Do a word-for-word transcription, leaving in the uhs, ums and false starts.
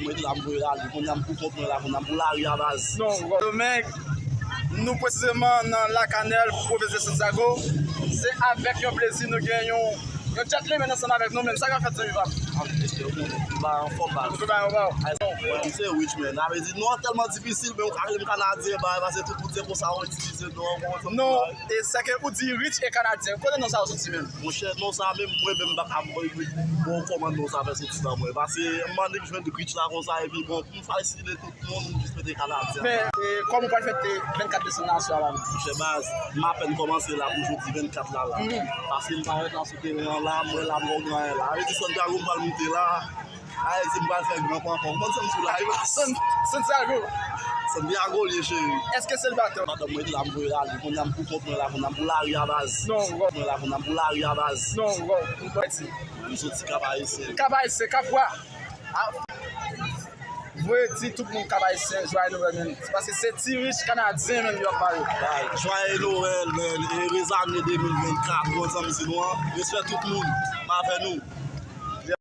Mwen te la, m voye l ale. Kounye a m pou kont mwen la, kounye a m pou lari a baz. Non, Domeng, nou presizeman nan Lakanèl, pwovens de Santiago. Se avèk yon plezi nou gen yon, yon gentleman ansanm avèk nou menm. Sa k ap fèt, zanmi pa m? M ba anfòm baz. Ou ba anfòm? Mwen, m se Rich, man. Sa vle di, non, tèlman difisil, men ou ka rele m Kanadyen, bay, paske tout moun se konsa yo itilize non an, konsa. Non, e sèke ou di Rich e Kanadyen. Kote non sa yo soti menm? Monchè, non sa menm, mwen menm, m pa ka ba w kòman non sa fè soti nan mwen. Paske, m annik jwenn Rich la konsa, epi bon, m fasilite tout moun, m jis mete Kanadyen. Men, e, kòman ou pral fete vennkat desanm nan aswè a la menm? Monchè baz, m apèn kòmanse la pou jodi vennkat la la. Mhm. Paske m parèt la sou teren an la, m wè la m wè w gen anyen la. Sa vle di Santiago m pral moute la. Ayiti m pral fè gran panpan. Ou konn sa m sou la, e baz. San-, Santiago. Santiago l ye, cheri. Èske selibatè? Madanm mwen te la, m voye l ale. Kounye a m pou kont mwen la, kounye a m pou lari a baz. Non, bro. Mwen la, kounye a m pou lari a baz. Non, bro. M soti Kap Ayisyen. Kap Ayisyen, Kap Bwa. Ah. Voye di tout moun Kap Ayisyen, Joyeux Noël, man. Se paske se ti Rich Kanadyen, man, yo ap pale. Bay, Joyeux Noël, man. Erez ane de mil vennkat, bon zanmi nou an. Respè tout moun. M avè nou.